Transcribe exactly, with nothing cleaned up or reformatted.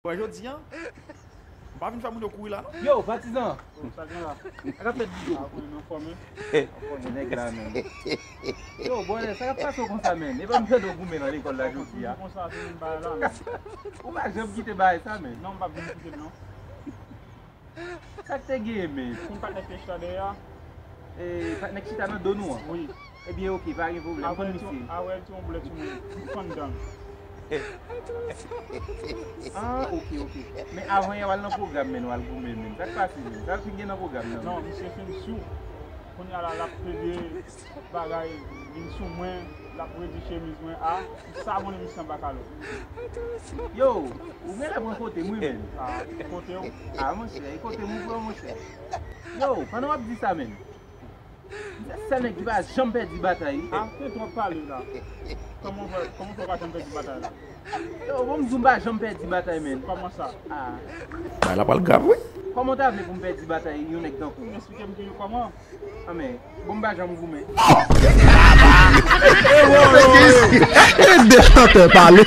Bon, jodi a, m pa vin fè moun yo kouri la, non. Yo, patizan! Sa gen la? Sa k ap fèt, Bigo? A, konnen nan fòm, wi. Konnen nèg la, menm. Yo, bòlè, sa k ap pase w konsa, menn? E pa m tande w goumen nan lekòl la jodi a. Konsa, se menm bagay la, menn. Ou pa janm kite bagay sa, menn. Non, m p ap janm kite l, non. Sa k te genyen, menn? Pou m pa t nèg ki chita dèyè a. E, patnè k chita nan do nou an? Wi. Ebyen, oke, pa gen pwoblèm, konn misye. Avè l ti yon blè ti moun, m konn dan l. Ah, oke, oke. Men avan yè w al nan pwogram, menn, w al goumen, menn. Sa k pase, menn? Sa l fin gen nan pwogram nan, menn? Non, misye fin sou. Kounye a la, l ap plede bagay, vin sou mwen, l ap redi chemiz mwen. Ah, m savone misye anba kalo. Yo, ou genlè pran kote m, wi, menn. Ah, kote w? Ah, monchè, e kote m ou pran, monchè? Yo, pandan w ap di sa, menn. Sèl nèg ki pa janm pèdi batay. Ah, te twòp pale la. Kòman w fè, kòman w fè w pa janm pèdi batay la? Yo, bon, m di w m pa janm pèdi batay, menn. Kòman sa? Ah. Bagay la pral grav, wi. Kòman w ta vle pou m pèdi batay yon nèg tankou w? Eksplike m tou kòman. Ah, men, bon, m pa janm goumen. Ede chantè pale.